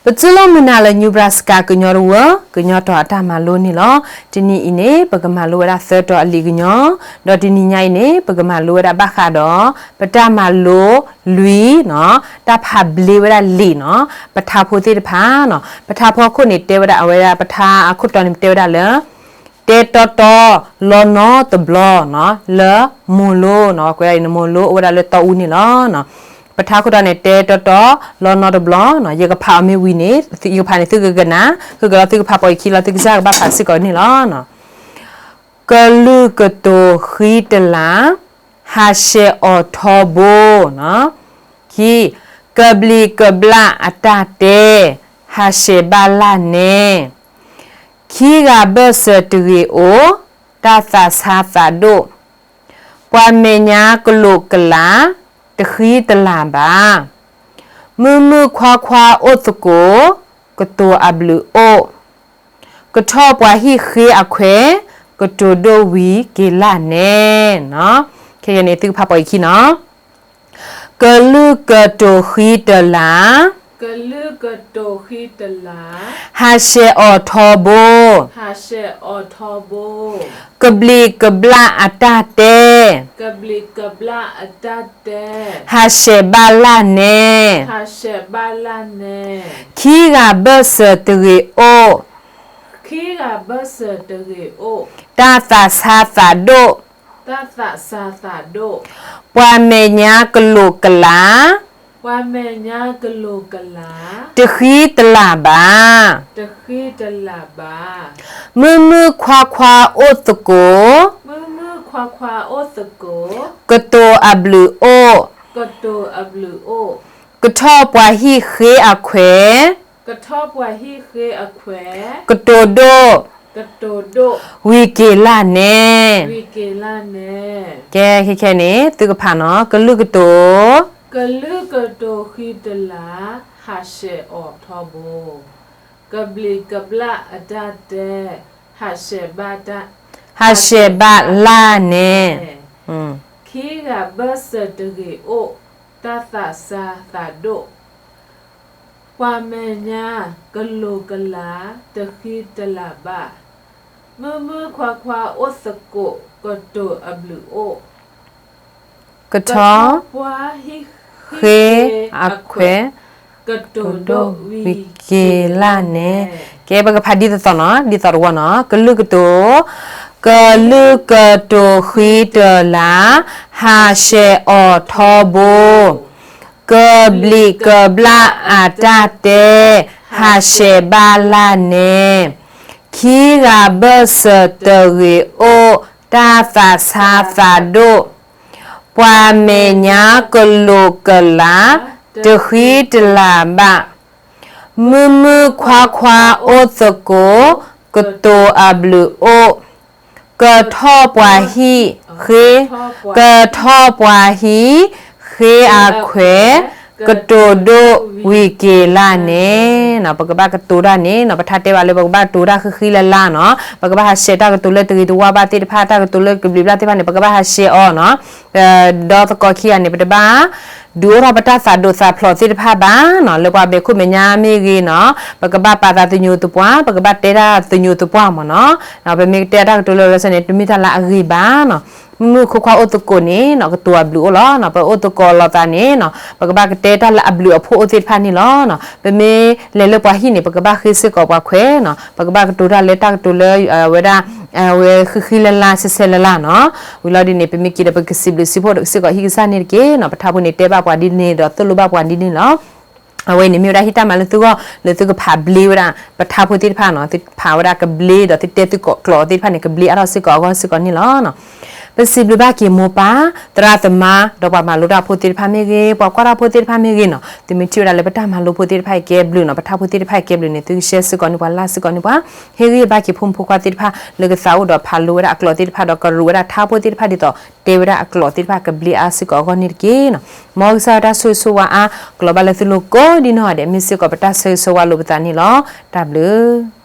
ပတူၢ်လိာ်မုာ်နၤလၢ Nebraska ကညီတဝၢ ကညီတီၤအတၢ်မၤလိန့ၣ်လီၤ. တနံၤအံၤန့ၣ် ပကမၤလိဝဲဒၣ်သၢတီၤအလံာ်ကညီ, ဒီးတနံၤညါအံၤန့ၣ် ပကမၤလိဝဲဒၣ်ဘၣ်ဃးဒီး ပတၢ်မၤလိလွံၢ်နီၤ, တၢ်ဖးဘျ့ဝဲဒၣ်လံာ်နီၤ, ပထါဖိသ့ၣ်တဖၣ်နီၤ, ပထါဖီခိၣ်န့ၣ်တဲဝဲဒၣ်အဝဲဒၣ် ပထါအခိၣ်တီန့ၣ်တဲဝဲဒၣ်လၢ တဲတီတီ လီနီတဘျီနီၤ, လၢမိၤလိနီၤ, ကွဲးဒၣ်အံၤန့ၣ် မိၤလိအိၣ်ဝဲဒၣ်လၢတီအူန့ၣ်လီၤ. ပထါခိၣ်တီန့ၣ် တဲတီတီ လီနီတဘျီနီၤ, ယကဖးအီၤမ့ၢ်ဝံၤန့ၣ် ယကဖးန့ၣ်သုကကနၣ်, ဃုကလီၤသုကဖးပိာ်ယခံလီၤ သုကစၢ်ကဘၣ်ဖးစ့ၢ်ကီးန့ၣ်လီၤ. ကလုာ်ကတိၤဃံတလး, ဟးဆှဲးအီၤထီဘိနီၤ. ခံ, ကဘျံးကဘျၣ်အတၢ်တဲ, ဟးဆှဲးဘၣ်လၢ်နဲ. ခံဂၤဘၢၣ်စၢၤတဂ့ၤအိၣ်, တၢ်သးဆါသးဒိၣ်. ပှၤမဲာ်ညါကလိာ်ကလၤ, တဃံတလၤဘၣ်. မုၢ်မုၢ်ခွါခွါအိၣ်သကိး, ကတိၤအဘျုးအိၣ်. ကထီၣ်ပှၤဟံၣ်ဃ့အခွဲး, ကတိၤဒိၣ်ဝံၤက့ၤလၢ်နဲ. ခဲအံၤန့ၣ် သုကဖးပိာ်ယခံနီၤ. ကလုာ်ကတိၤဃံတလး, ဟးဆှဲးအီၤထီဘိ, ကဘျံးကဘျၣ်အတၢ်တဲ, ဟးဆှဲးဘၣ်လၢ်နဲ. ခံဂၤဘၢၣ်စၢၤတဂ့ၤအိၣ်, တၢ်သးဆါသးဒိၣ်. ပှၤမဲာ်ညါကလိာ်ကလၤ, တဃံတလၤဘၣ်. မုၢ်မုၢ်ခွါခွါအိၣ်သကိး, ကတိၤအဘျုးအိၣ်. ကထီၣ်ပှၤဟံၣ်ဃ့အခွဲး, ကတိၤဒိၣ်, ဝံၤက့ၤလၢ်နဲ. ကဲ ခဲခဲန့ၣ် သုကဖးနီၤ, ကလုာ်ကတိၤ, ကလုာ်ကတိၤဃံတလၤ, ဟးဆှဲးအီၤထီဘိ, ကဘျံးကဘျၣ်အတၢ်တဲ, ဟးဆှဲးဘၣ်လၢ်နဲ. ခံဂၤဘၢၣ်စၢၤတဂ့ၤအိၣ်, တၢ်သးဆါသးဒိၣ်. ပှၤမဲာ်ညါကလိာ်ကလၤ, တဃံတလၤဘၣ်. မုၢ်မုၢ်ခွါခွါအိၣ်သကိး, ကတိၤအဘျုးအိၣ်. ကထီၣ်ပှၤဟံၣ်ဃ့အခွဲး, ကတိၤဒိၣ်ဝံၤက့ၤလၢ်နဲ. ကဲ ပကဖးဒ်သိးသိးနီၤ, ဒ်သိးတဝီနီၤ, ကလုာ်ကတိၤ, ကလုာ်ကတိၤဃံတလၤ, ဟးဆှဲးအီၤထီဘိ, ကဘျံးကဘျၣ်အတၢ်တဲ, ဟးဆှဲးဘၣ်လၢ်နဲ. ခံဂၤဘၢၣ်စၢၤတဂ့ၤအိၣ်, တၢ်သးဆါသးဒိၣ်. ပှၤမဲာ်ညါကလိာ်ကလၤ, တဃံတလၤဘၣ်. မုၢ်မုၢ်ခွါခွါအိၣ်သကိး, ကတိၤအဘျုးအိၣ်. ကထီၣ်ပှၤဟံၣ်ဃ့, ကထီၣ်ပှၤဟံၣ်ဃ့အခွဲး, ကတိၤဒိၣ်ဝံၤက့ၤလၢ်နဲ. ပကဘၣ်ကတိၤတၢ်န့ၣ်နီၤ, ပထါတဲဘၣ်လၢပကဘၣ်ကတိၤတၢ်ဃံဃံလၢ်လၢ်နီၤ, ပကဘၣ်ဟးဆှဲးတၢ်ကတိၤလၢတဂ့ၤတဝါဘၣ်သ့ၣ်တဖၣ်, တၢ်ကတိၤလၢကဘျံးဘျၣ်သ့ၣ်တဖၣ်န့ၣ် ပကဘၣ်ဟးဆှဲးအီၤနီၤ. ဒီးသကိးခံဂၤန့ၣ် ပတဘၣ် ဒုးအိၣ်ထီၣ်ပတၢ်သးဒိၣ်သးဖျိးသ့ၣ်တဖၣ်ဘၣ်နီၤ, လၢပှၤဘဲးခိၣ်မဲာ်ညါမ့ၢ်ဂ့ၤနီၤ, ပကဘၣ်ပာ်သးသညူးသပှၢ်, ပကဘၣ်တဲတၢ်သညူးသပှၢ်မ့ၢ်နီၤ. ပမ့ၢ်ကတဲတၢ်ကတိၤလၢလီၤဆီန့ၣ် တမ့ၢ်တၢ်လၢအဂ့ၤဘၣ်နီၤ. မုၢ်မုၢ်ခွါခွါအိၣ်သကိးန့ၣ်နီၤ, ကတိၤအဘျုးအိၣ်လီၤနီၤ, ပအိၣ်သကိးလိာ်သးန့ၣ်နီၤ, ပကဘၣ်ကတဲတၢ်လၢအဘျုးအဖှိၣ်အိၣ်သ့ၣ်တဖၣ်န့ၣ်လီၤနီၤ. ပမ့ၢ်လဲၤလၢပှၤဟံၣ်န့ၣ် ပကဘၣ်ဃ့စ့ၢ်ကီးပှၤခွဲးနီၤ, ပကဘၣ်ကတိၤတၢ်လၢတၢ်ကတိၤလၢ အဝဲဒၣ် အဝဲဃံဃံလၢ်လၢ်ဆဲးဆဲးလၢ်လၢ်နီၤ. ဝံၤလီၤဒ်န့ၣ် ပမ့ၢ်က့ၤဒီး ပကစံးဘျုးစံးဖှိၣ်ဒီးစ့ၢ်ကီးဟံၣ်ကစၢ်န့ၣ်တက့ၢ်နီၤ. ပထါဖိန့ၣ်တဲဘၣ်ပှၤဒ်န့ၣ်ဒီးသိၣ်လိဘၣ်ပှၤဒ်န့ၣ်လီၤ. အဝဲန့ၣ်မ့ၢ်ဝဲဒၣ်ဟံၣ်တၢ်မၤလိသုဂီၢ် လၢသုကဖးဘျ့ဝဲဒၣ် ပထါဖိသ့ၣ်တဖၣ်နီၤ, သုဖးဝဲဒၣ်ကဘျ့ဒီးသုတဲသုကိးကျိာ်သ့ၣ်တဖၣ်န့ၣ် ကဘျ့အါထီၣ်စ့ၢ်ကီးအဂီၢ်စ့ၢ်ကီးန့ၣ်လီၤ. ပစံးဘျုးဘၣ်က့ၤမိၢ်ပၢ် သရၣ်သမါ ဒီးပှၤမၤလိတၢ်ဖိသ့ၣ်တဖၣ်မ့ၢ်ဂ့ၤ, ပှၤကွၢ်တၢ်ဖိသ့ၣ်တဖၣ်မ့ၢ်ဂ့ၤနီၤ, သုမ့ၢ်ထံၣ်ဝဲဒၣ်လၢပတၢ်မၤလိဖိသ့ၣ်တဖၣ်အံၤကဲဘျုးနီၤ, ပထါဖိသ့ၣ်တဖၣ်အံၤကဲဘျုးန့ၣ် သုကshareစ့ၢ်ကီးန့ၢ်ပှၤ likeစ့ၢ်ကီးန့ၢ်ပှၤ, ဟ့ၣ်ဂံၢ်ဘါက့ၤဖိမုၣ်ဖိခွါသ့ၣ်တဖၣ် လၢကသးအိၣ်ဒီးဖးလိဝဲဒၣ်အကျိာ်သ့ၣ်တဖၣ် ဒီးကရူးဝဲဒၣ်ထါဖိသ့ၣ်တဖၣ်ဒ်သိး တဲဝဲဒၣ်အကျိာ်သ့ၣ်တဖၣ် ကဘျ့အါစ့ၢ်ကီးအဂီၢ်န့ၣ်တက့ၢ်နီၤ. မ်ကစၢ်ယွၤတၢ်ဆိၣ်ဂ့ၤဆိၣ်ဝါအါ ကလီၤဘၣ်လၢသုလိၤကိးဒံနီၢ်ဂၤဒဲး မ့ၢ်စ့ၢ်ကီးပတၢ်ဆိၣ်ဂ့ၤဆိၣ်ဝါလိာ်ပသးန့ၣ်လီၤ. တၢ်ဘျုး